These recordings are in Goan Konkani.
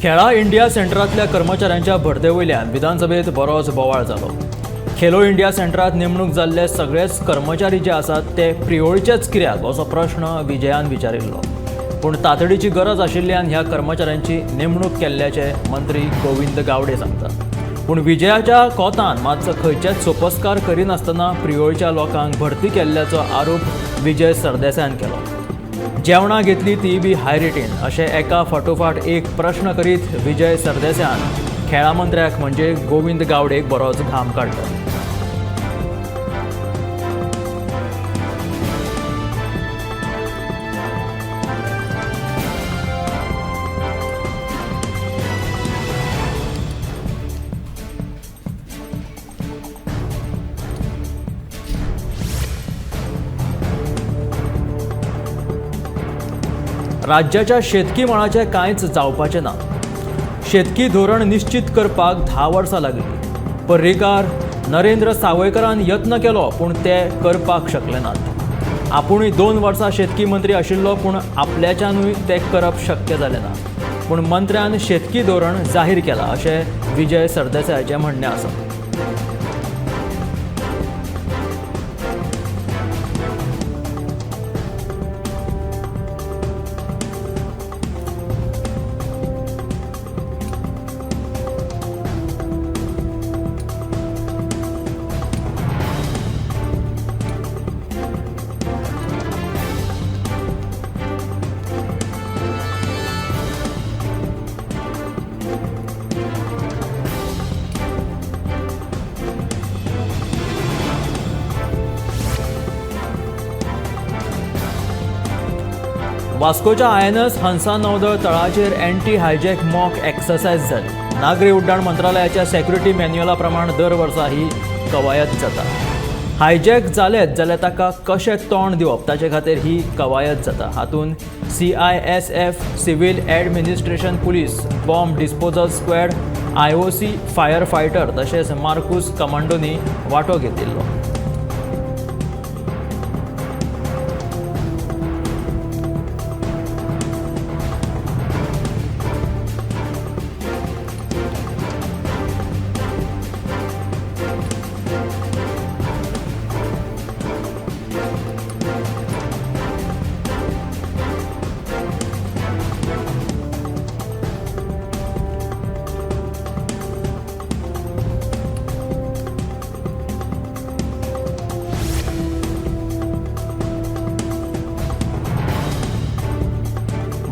खेळा इंडिया सेंटरांतल्या कर्मचाऱ्यांच्या भरते वयल्यान विधानसभेत बरोच बोवाळ जालो. खेलो इंडिया सेंटरात नेमणूक जाल्ले सगळेच कर्मचारी जे आसात ते प्रियोळचेच कित्याक असो प्रश्न विजयान विचारिल्लो. पूण तातडीची गरज आशिल्ल्यान ह्या कर्मचाऱ्यांची नेमणूक केल्ल्याचे मंत्री गोविंद गावडे सांगतात. पूण विजयाच्या कोतान मातसो खंयचेच सोपस्कार करिनासतना प्रियोळच्या लोकांक भरती केल्ल्याचो आरोप विजय सरदेसायान केलो. जेवणां घेतली ती बी हाय रेटीन अशें एका फाटोफाट एक प्रश्न करीत विजय सरदेसायान खेळा मंत्र्याक म्हणजे गोविंद गावडेक बरोच घाम काडलो. राज्याच्या शेतकी मळाचें कांयच जावपाचें ना. शेतकी धोरण निश्चित करपाक 10 वर्सां लागलीं. पर्रीकार नरेंद्र सावयकरान यत्न केलो पूण ते करपाक शकले नात. आपुणूय 2 वर्सां शेतकी मंत्री आशिल्लो पूण आपल्याच्यानूय ते करप शक्य जालें ना. पूण मंत्र्यान शेतकी धोरण जाहीर केलां अशें विजय सरदेसायाचें म्हणणें आसा. वास्कोच्या INS Hansa नौदळ तळाचेर एंटी हायजॅक मॉक एक्सरसायज जाली. नागरी उड्डाण मंत्रालयाच्या सेक्युरिटी मॅन्युअला प्रमाण दर वर्सा ही कवायत जाता. हायजॅक जालेच जाल्यार ताका कशें तोंड दिवप ताचे खातीर ही कवायत जाता. हातूंत CISF, civil administration police, bomb disposal squad, IOC fire fighter तशेंच मार्कूस कमांडोनी वांटो घेतिल्लो.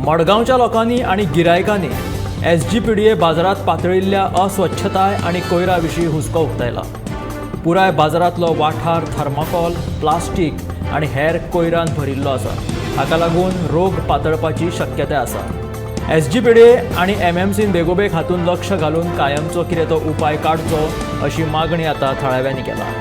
मडगांवच्या लोकांनी आनी गिरायकांनी SGPDA बाजारांत पातळिल्ल्या अस्वच्छताय आनी कोयरा विशीं हुस्को उक्तायला. पुराय बाजारांतलो वाठार थर्माकोल, प्लास्टीक आनी हेर कोयरान भरिल्लो आसा. हाका लागून रोग पातळपाची शक्यताय आसा. SGPDA आनी MMCन बेगोबेग हातूंत लक्ष घालून कायमचो कितें तो उपाय काडचो अशी मागणी आतां थळाव्यांनी केला.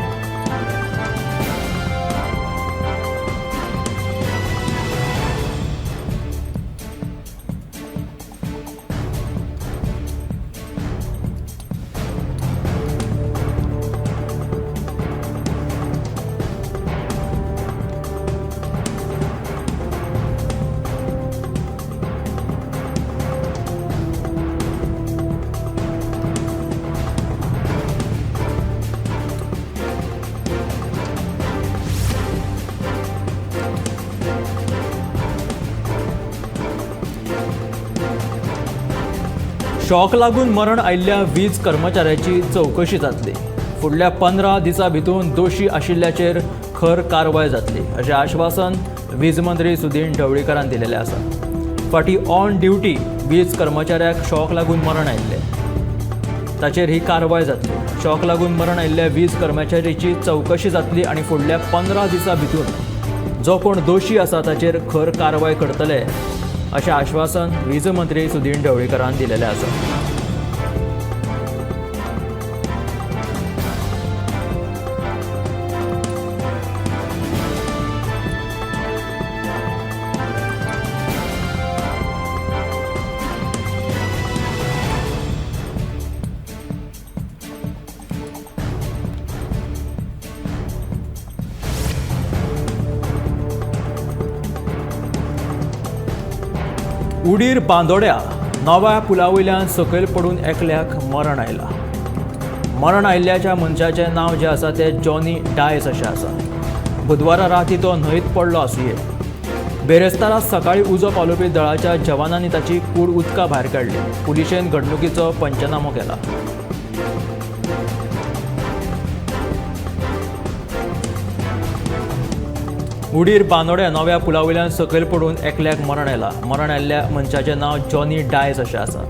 शॉक लागून मरण आयिल्ल्या वीज कर्मचाऱ्याची चवकशी जातली. फुडल्या 15 दिसां भितर दोशी आशिल्ल्याचेर खर कारवाय जातली अशें आश्वासन वीज मंत्री सुदीन ढवळीकरान दिलेलें आसा. फाटीं ऑन ड्युटी वीज कर्मचाऱ्याक शॉक लागून मरण आयिल्लें, ताचेर ही कारवाय जातली. शॉक लागून मरण आयिल्ल्या वीज कर्मचाऱ्याची चवकशी जातली आनी फुडल्या 15 दिसां भितर जो कोण दोशी आसा ताचेर खर कारवाय करतले अशें आश्वासन वीज मंत्री सुदीन ढवळीकरान दिलेलें आसा. उडीर बांदोड्या नव्या पुला वयल्यान सकयल पडून एकल्याक मरण आयलां. मरण आयिल्ल्याच्या मनशाचें नांव जें आसा तें जॉनी डायस अशें आसा. बुधवारा राती तो न्हंयत पडलो आसुये. बेरेस्तारा सकाळी उजो पालोवपी दळाच्या जवानांनी ताची कूड उदका भायर काडली. पुलिशेन घडणुकीचो पंचनामो केला. उडीर बांदोड्या नव्या पुला वयल्यान सकयल पडून एकल्याक मरण आयलां. मरण आयिल्ल्या मनशाचें नांव जॉनी डायस अशें आसा.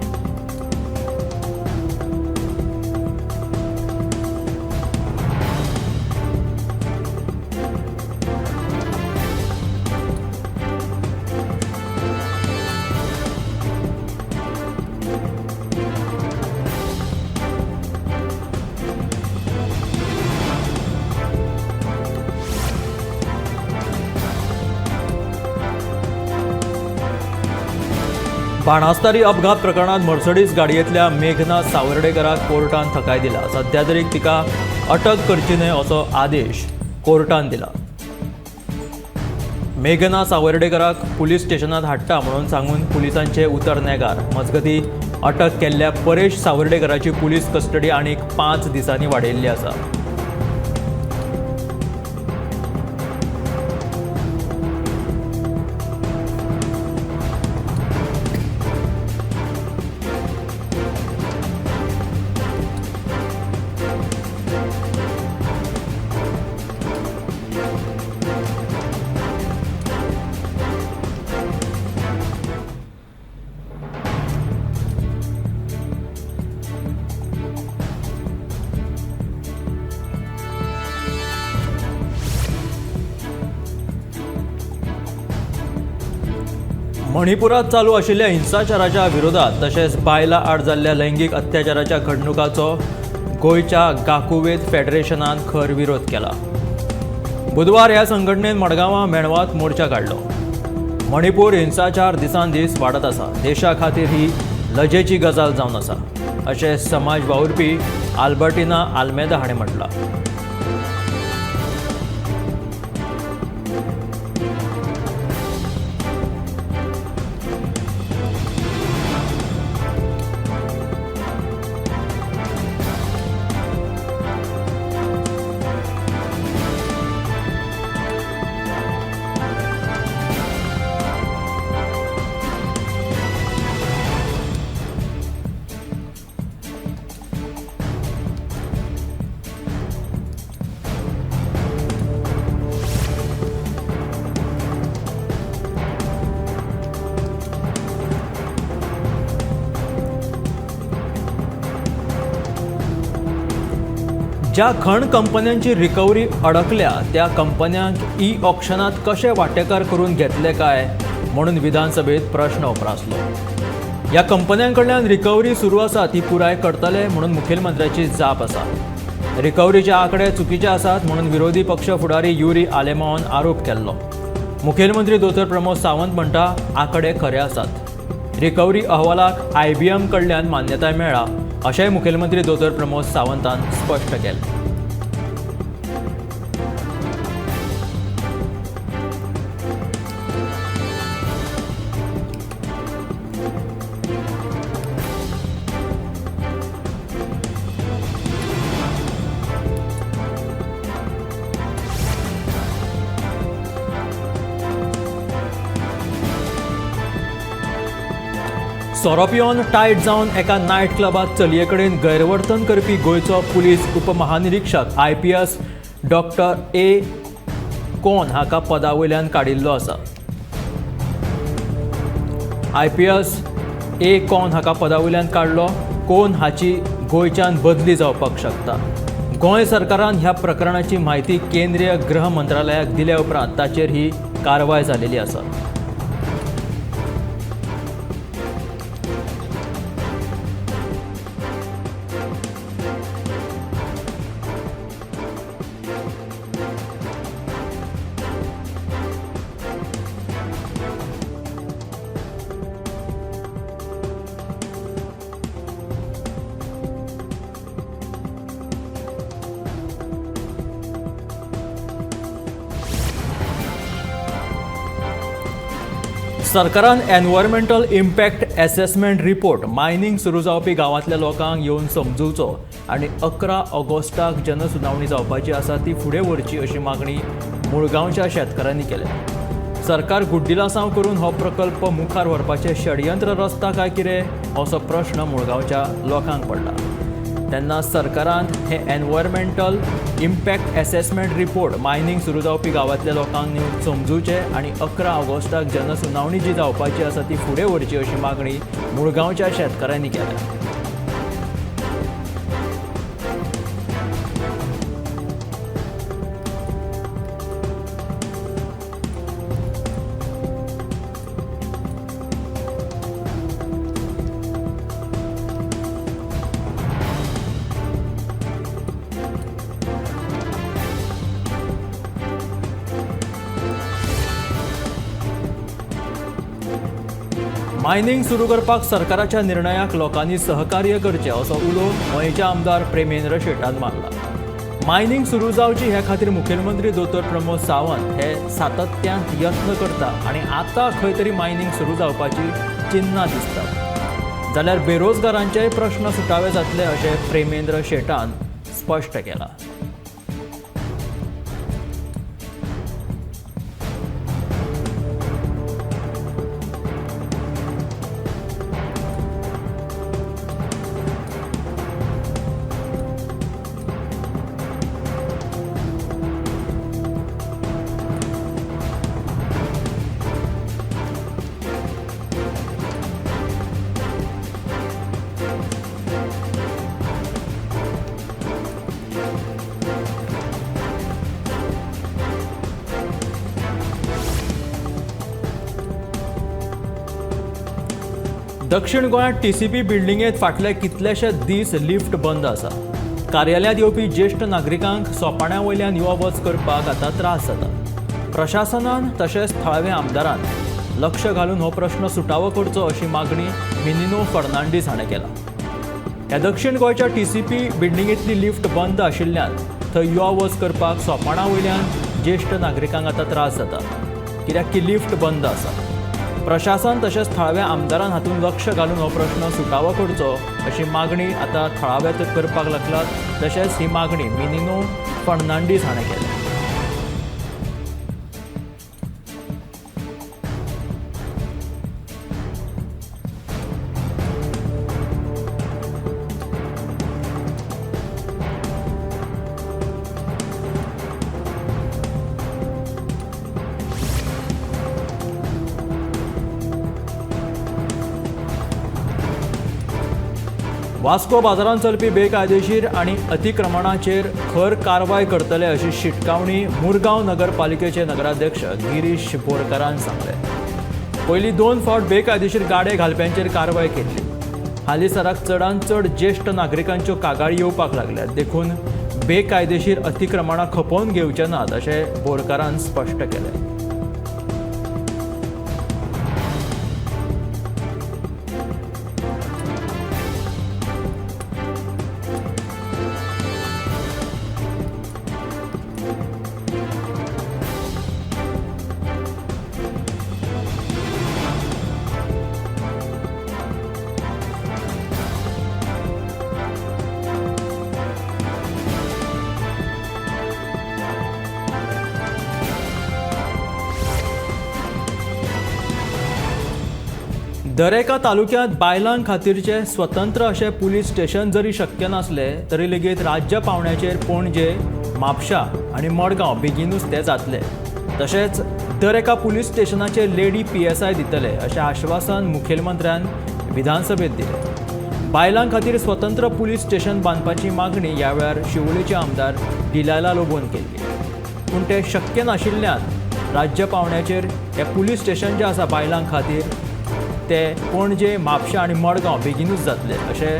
बाणास्तारी अपघात प्रकरणात मर्सडीज गाडयेंतल्या मेघना सावर्डेकराक कोर्टान थकाय दिला. सध्या तरी तिका अटक करची न्हय असो आदेश कोर्टान दिला. मेघना सावर्डेकराक पुलीस स्टेशनात हाडटा म्हणून सांगून पुलिसांचे उतर नेगार. मजगती अटक केल्ल्या परेश सावर्डेकराची पुलीस कस्टडी आनीक 5 दिसांनी वाडयिल्ली आसा. मणिपुरात चालू आशिल्ल्या हिंसाचाराच्या विरोधात तशेंच बायलां आड जाल्ल्या लैंगीक अत्याचाराच्या घडणुकाचो गोंयच्या गाकुवेत फेडरेशनान खर विरोध केला. बुधवार ह्या संघटनेन मडगांवां मेणवात मोर्चा काडलो. मणिपूर हिंसाचार दिसान दीस वाडत आसा. देशा खातीर ही लजेची गजाल जावन आसा अशें समाज वावुरपी आल्बर्टिना आल्मेदा हाणें म्हटलां. ज्या खण कंपन्यांची रिकव्हरी अडकल्या त्या कंपन्यांक ई ऑक्शनात कशे वांटेकार करून घेतले काय म्हणून विधानसभेत प्रश्न उप्रासलो. ह्या कंपन्यांकडल्यान रिकव्हरी सुरू आसा ती पुराय करतले म्हणून मुखेलमंत्र्याची जाप आसा. रिकव्हरीचे आंकडे चुकीचे आसात म्हणून विरोधी पक्ष फुडारी युरी आलेमावन आरोप केल्लो. मुखेलमंत्री दोतोर प्रमोद सावंत म्हणटा आंकडे खरे आसात. रिकव्हरी अहवालाक IBM कडल्यान मान्यताय मेळ्ळा अशेंय मुखेलमंत्री दोतोर प्रमोद सावंतान स्पश्ट केलें. सोरो पिवन टायट जावन एका नायट क्लबात चलये कडेन गैरवर्तन करपी गोंयचो पुलीस उपमहानिरीक्षक IPS doctor ए कोन हाका पदा वयल्यान काडिल्लो आसा. IPS ए कोन हाका पदा वयल्यान काडलो. कोन हाची गोंयच्यान बदली जावपाक शकता. गोंय सरकारान ह्या प्रकरणाची म्हायती केंद्रीय गृह मंत्रालयाक दिल्या उपरांत ताचेर ही कारवाय जालेली आसा. सरकारान environmental impact assessment report mining सुरू जावपी गांवांतल्या लोकांक येवन समजुवचो आनी 11 ऑगस्टाक जनसुनावणी जावपाची आसा ती फुडें व्हरची अशी मागणी मुळगांवच्या शेतकारांनी केल्या. सरकार गुड्डिलासांव करून हो प्रकल्प मुखार व्हरपाचें षडयंत्र रचता काय कितें असो प्रश्न मुळगांवच्या लोकांक पडला. तेन्ना सरकारान हे environmental impact assessment report mining सुरू जावपी गांवांतल्या लोकांक नेवन समजुवचें आनी 11 ऑगस्टाक जनसुनावणी जी जावपाची आसा ती फुडें व्हरची अशी मागणी मुळगांवच्या शेतकारांनी केल्या. मायनिंग सुरू करपाक सरकाराच्या निर्णयाक लोकांनी सहकार्य करचें असो उलो गोंयचे आमदार प्रेमेंद्र शेटान मारला. मायनिंग सुरू जावची हे खातीर मुखेलमंत्री दोतोर प्रमोद सावंत हे सातत्यान यत्न करता आनी आतां खंय तरी मायनिंग सुरू जावपाची चिन्नां दिसतात, जाल्यार बेरोजगारांचेय प्रश्न सुटावे जातले अशें प्रेमेंद्र शेटान स्पश्ट केलां. दक्षिण गोंयांत टीसीपी बिल्डिंगेंत फाटले कितलेशे दीस लिफ्ट बंद आसा. कार्यालयांत येवपी ज्येश्ठ नागरिकांक सोपाण्या वयल्यान यो वच करपाक आतां त्रास जाता. प्रशासनान तशेंच थळाव्या आमदारान लक्ष घालून हो प्रश्न सुटावो करचो अशी मागणी मिनिनो फर्नांडीस हाणें केला. ह्या दक्षिण गोंयच्या टीसीपी बिल्डिंगेंतली लिफ्ट बंद आशिल्ल्यान थंय यो वच करपाक सोपाणा वयल्यान ज्येश्ठ नागरिकांक आतां त्रास जाता, कित्याक की लिफ्ट बंद आसा. प्रशासन तशेंच थळाव्या आमदारान हातूंत लक्ष घालून हो प्रश्न सुटावो करचो अशी मागणी आतां थळाव्या करपाक लागलात. तशेंच ही मागणी मिनिनो फर्नांडीस हाणें केल्या. वास्को बाजारांत चलपी बेकायदेशीर आनी अतिक्रमणाचेर खर कारवाय करतले अशी शिटकावणी मुरगांव नगरपालिकेचे नगराध्यक्ष गिरीश बोरकारान सांगलें. पयलीं 2 फावट बेकायदेशीर गाडे घालप्यांचेर कारवाय केल्ली. हालींसराक चडांत चड ज्येश्ठ नागरिकांच्यो कागाळी येवपाक लागल्यात, देखून बेकायदेशीर अतिक्रमणां खपोवन घेवचे नात अशें बोरकारान स्पश्ट केलें. दरेका तालुक्यांत बायलां खातीरचे स्वतंत्र अशें पुलीस स्टेशन जरी शक्य नासलें तरी लेगीत राज्य पावंड्याचेर पणजे, म्हापशा आनी मडगांव बेगीनूच ते जातले. तशेंच दर एका पुलीस स्टेशनाचेर लेडी PSI दितले अशें आश्वासन मुखेलमंत्र्यान विधानसभेत दिलें. बायलां खातीर स्वतंत्र पुलीस स्टेशन बांदपाची मागणी ह्या वेळार शिवोलेचे आमदार डिलायला लोबोन केल्ली, पूण तें शक्य नाशिल्ल्यान राज्य पावंड्याचेर हें पुलीस स्टेशन जें आसा बायलां खातीर ते पणजे, म्हापशा आनी मडगांव बेगीनूच जातले अशें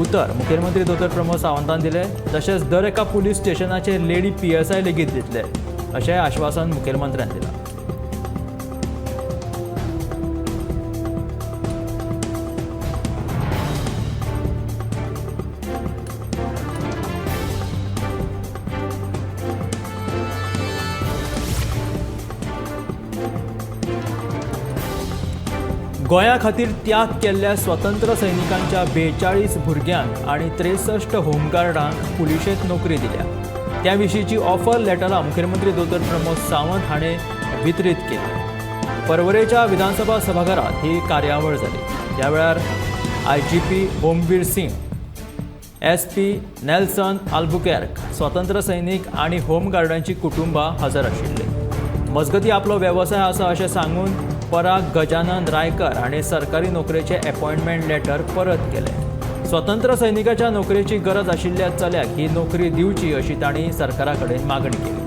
उतर मुखेलमंत्री दोतोर प्रमोद सावंतान दिलें. तशेंच दर एका पुलीस स्टेशनाचेर लेडी PSI लेगीत दितले अशें आश्वासन मुखेलमंत्र्यान दिलां. गोंया खातीर त्याग केल्ल्या स्वतंत्र सैनिकांच्या 42 भुरग्यांक आनी 63 होमगार्डांक पुलिशेंत नोकरी दिल्या. त्या विशींची ऑफर लेटरां मुखेलमंत्री दोतोर प्रमोद सावंत हाणें वितरीत केली. परवरेच्या विधानसभा सभाघरांत ही कार्यावळ जाली. ह्या वेळार IGP Omveer Singh, SP Nelson Albuquerque, स्वतंत्र सैनिक आनी होमगार्डांची कुटुंबां हजर आशिल्ली. मजगती आपलो वेवसाय आसा अशें सांगून पराग गजानन रायकर हाणें सरकारी नोकरेचें अपॉयंटमेंट लेटर परत केलें. स्वतंत्र सैनिकाच्या नोकरेची गरज आशिल्ल्या चल्याक ही नोकरी दिवची अशी तांणी सरकारा कडेन मागणी केली.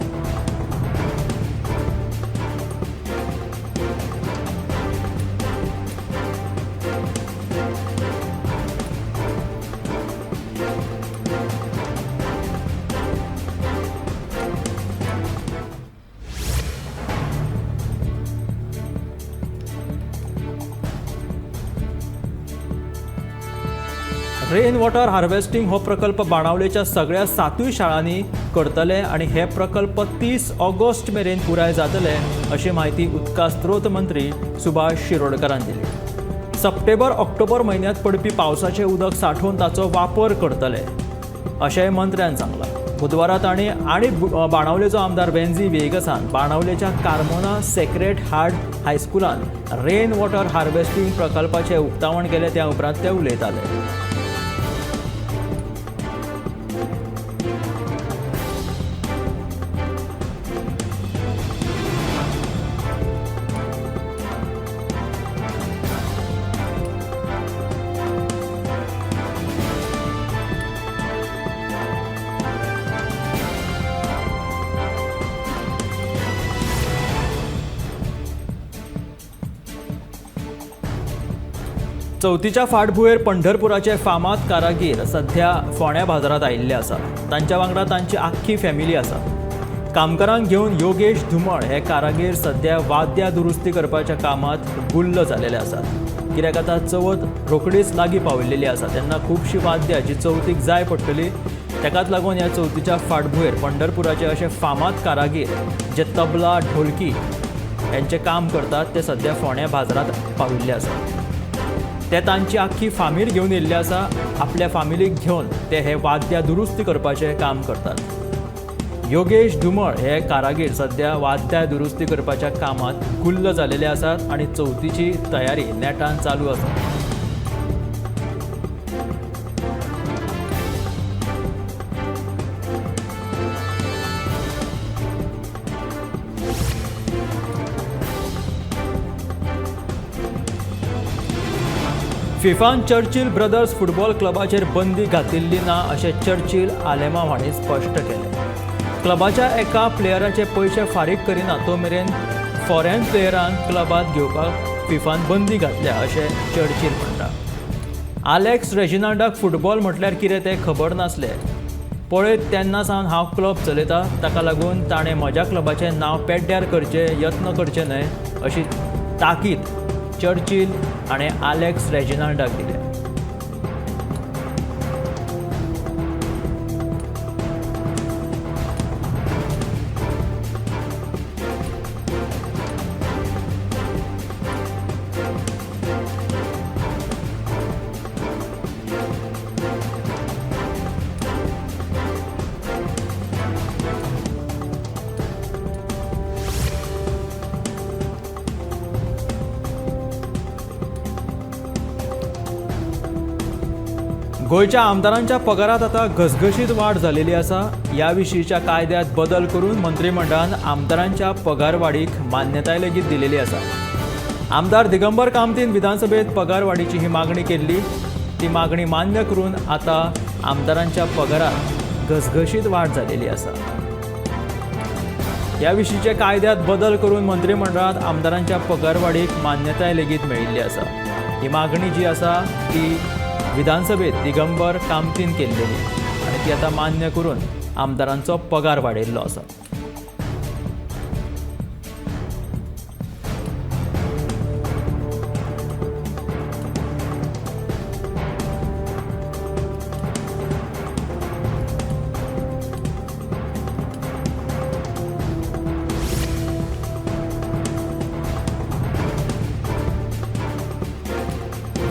रेन वॉटर हार्वेस्टिंग हो प्रकल्प बाणावलेच्या सगळ्या 7 शाळांनी करतले आनी हे प्रकल्प 30 ऑगस्ट मेरेन पुराय जातले अशी म्हायती उदका स्त्रोत मंत्री सुभाष शिरोडकरान दिली. सप्टेंबर ऑक्टोबर म्हयन्यांत पडपी पावसाचें उदक सांठोवन ताचो वापर करतले अशेंय मंत्र्यान सांगलां. बुधवारा तांणी आनी बाणावलेचो आमदार वेन्झी व्हिएगसान बाणावलेच्या कार्मोना सेक्रेट हार्ट हायस्कुलान रेन वॉटर हार्वेस्टिंग प्रकल्पाचें उक्तावण केलें. त्या उपरांत ते उलयताले. चवथीच्या फाटभुंयेर पंढरपुराचे फामाद कारागीर सध्या फोंड्या बाजारांत आयिल्ले आसा. तांच्या वांगडा तांची आख्खी फॅमिली आसा. कामगारांक घेवन योगेश धुमळ हे कारागीर सध्या वाद्यां दुरुस्ती करपाच्या कामांत गुल्ल जालेले आसात. कित्याक आतां चवथ रोखडीच लागीं पाविल्लेली आसा तेन्ना खुबशीं वाद्यां जी चवथीक जाय पडटली ताकाच लागून ह्या चवथीच्या फाटभुंयेर पंढरपुराचे अशे फामाद कारागीर जे तबला ढोलकी हेंचें काम करतात ते सध्या फोंड्या बाजारांत पाविल्ले आसात. ते तांची आख्खी फामील घेवन येयल्ले आसा. आपल्या फामिलीक घेवन ते हे वाद्यां दुरुस्ती करपाचें काम करतात. योगेश धुमळ हे कारागीर सध्या वाद्यां दुरुस्ती करपाच्या कामांत गुल्ल जालेले आसात आनी चवथीची तयारी नेटान चालू आसा. फिफान चर्चिल ब्रदर्स फुटबॉल क्लबाचेर बंदी घातिल्ली ना अशें चर्चिल आलेमाव हांणी स्पश्ट केलें. क्लबाच्या एका प्लेयराचे पयशे फारीक करिना तो मेरेन फॉरेन प्लेयरांक क्लबांत घेवपाक फिफान बंदी घातल्या अशें चर्चिल म्हणटा. आलेक्स रेजिनाल्डाक फुटबॉल म्हटल्यार कितें तें खबर नासलें. पळयत तेन्ना सावन हांव क्लब चलयता, ताका लागून ताणें म्हज्या क्लबाचें नांव पेड्ड्यार करचें यत्न करचे न्हय अशी ताकीद चर्चिल हाणें आलेक्स रेजिनाल्डाक दिल्या. गोंयच्या आमदारांच्या पगारांत आतां घसघशीत वाड जालेली आसा. ह्या विशींच्या कायद्यांत बदल करून मंत्रीमंडळान आमदारांच्या पगारवाडीक मान्यताय लेगीत दिलेली आसा. आमदार दिगंबर कामतीन विधानसभेत पगारवाडीची ही मागणी केल्ली. ती मागणी मान्य करून आतां आमदारांच्या पगारांत घसघशीत वाड जालेली आसा. ह्या विशींच्या कायद्यांत बदल करून मंत्रीमंडळांत आमदारांच्या पगारवाडीक मान्यताय लेगीत मेळिल्ली आसा. ही मागणी जी आसा ती विधानसभेत दिगंबर कामतीन केल्लेली आनी ती आतां मान्य करून आमदारांचो पगार वाडयल्लो आसा.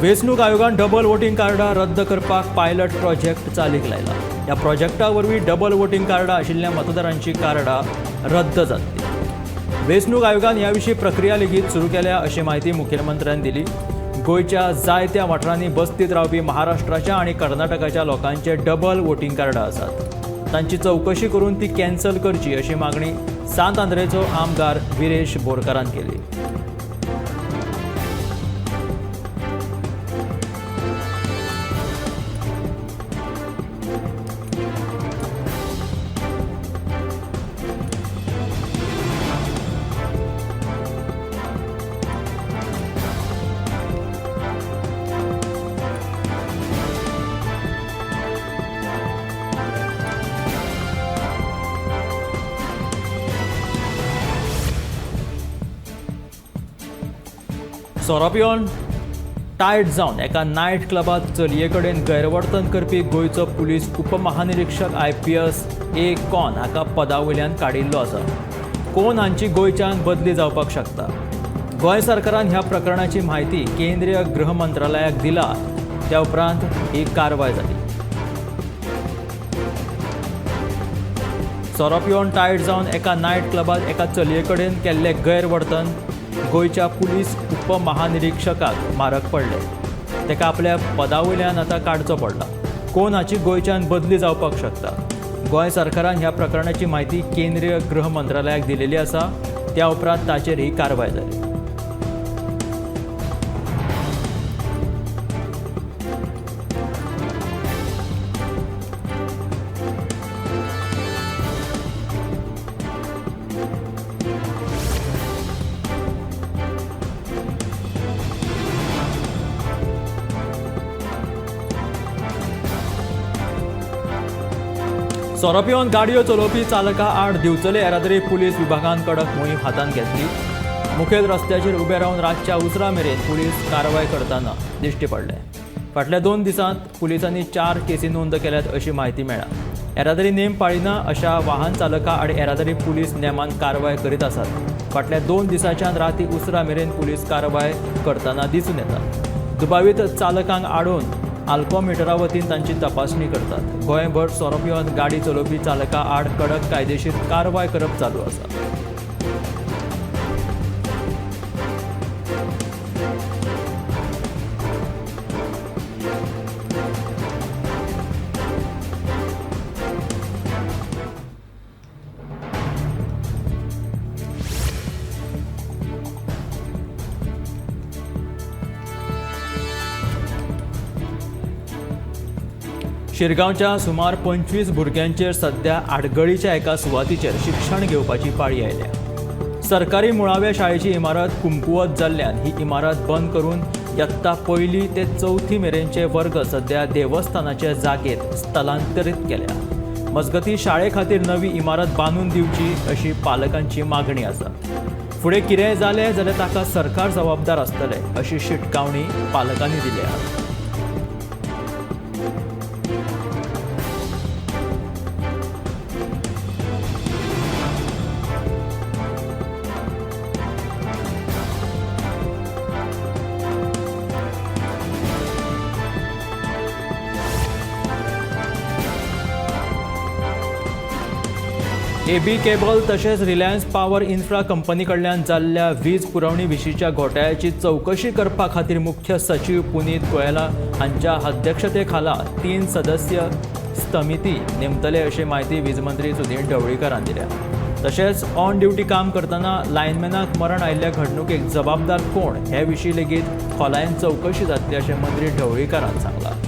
वेंचणूक आयोगान डबल वोटिंग कार्डां रद्द करपाक पायलट प्रोजेक्ट चालीक लायला. ह्या प्रोजेक्टा वरवीं डबल वोटिंग कार्डां आशिल्ल्या मतदारांची कार्डां रद्द जातली. वेंचणूक आयोगान ह्या विशीं प्रक्रिया लेगीत सुरू केल्या अशी म्हायती मुखेलमंत्र्यान दिली. गोंयच्या जायत्या वाठारांनी बस्तीत रावपी महाराष्ट्राच्या आनी कर्नाटकाच्या लोकांचे डबल वोटिंग कार्डां आसात. तांची चवकशी करून ती कॅन्सल करची अशी मागणी सांत आंद्रेचो आमदार विरेश बोरकारान केली. सोरो पिवन टायट जावन एका नायट क्लबांत चलये कडेन गैरवर्तन करपी गोंयचो पुलीस उपमहानिरीक्षक IPS ए कॉन हाका पदा वयल्यान काडिल्लो आसा. कोन हांची गोंयच्यान बदली जावपाक शकता. गोंय सरकारान ह्या प्रकरणाची म्हायती केंद्रीय गृह मंत्रालयाक दिला. त्या उपरांत ही कारवाय जाली. सोरो पिवन टायट जावन एका नायट क्लबांत एका चलये कडेन केल्लें गैरवर्तन गोंयच्या पुलीस उपमहानिरीक्षकाक मारक पडले. ताका आपल्या पदा वयल्यान आतां काडचो पडला. कोन हाची गोंयच्यान बदली जावपाक शकता. गोंय सरकारान ह्या प्रकरणाची म्हायती केंद्रीय गृह मंत्रालयाक दिलेली आसा. त्या उपरांत ताचेर ही कारवाय जाली. सोरो पिवन गाडयो चलोवपी चालका आड दिवचले येरादारी पुलीस विभागान कडक मोहीम हातांत घेतली. मुखेल रस्त्याचेर उबे रावन रातच्या उसरां मेरेन पुलीस कारवाय करतना दिश्टी पडले. फाटल्या 2 दिसांत पुलिसांनी 4 केसी नोंद केल्यात अशी म्हायती मेळ्ळा. येरादारी नेम पाळिना अशा वाहन चालका आड येरादारी पुलीस नेमान कारवाय करीत आसात. फाटल्या 2 दिसांच्यान राती उसरां मेरेन पुलीस कारवाय करतना दिसून येता. दुबावीत चालकांक आडोवन आल्कोमिटरा वतीन तांची तपासणी करतात. गोंयभर सोरो पिवन गाडी चलोवपी चालका आड कडक कायदेशीर कारवाय करप चालू आसा. शिरगांवच्या सुमार 25 भुरग्यांचेर सध्या आडगळीच्या एका सुवातीचेर शिक्षण घेवपाची पाळी आयल्या. सरकारी मुळाव्या शाळेची इमारत कुमकुवत जाल्ल्यान ही इमारत बंद करून यत्ता 1 ते 4 मेरेनचे वर्ग सध्या देवस्थानाचे जागेत स्थलांतरीत केल्या. मजगती शाळे खातीर नवी इमारत बांदून दिवची अशी पालकांची मागणी आसा. फुडें कितेंय जालें जाल्यार ताका सरकार जबाबदार आसतलें अशी शिटकावणी पालकांनी दिल्या. एबी केबल तशेंच रिलायन्स पावर इन्फ्रा कंपनी कडल्यान जाल्ल्या वीज पुरवणी विशींच्या घोटाळ्याची चवकशी करपा खातीर मुख्य सचीव पुनीत गोयल हांच्या अध्यक्षते खाला 3 सदस्य समिती नेमतले अशी म्हायती वीज मंत्री सुधीर ढवळीकरान दिल्या. तशेंच ऑन ड्युटी काम करतना लायनमॅनाक मरण आयिल्ल्या घडणुकेक जबाबदार कोण हे विशीं लेगीत खोलायेन चवकशी जातली अशें मंत्री ढवळीकरान सांगलां.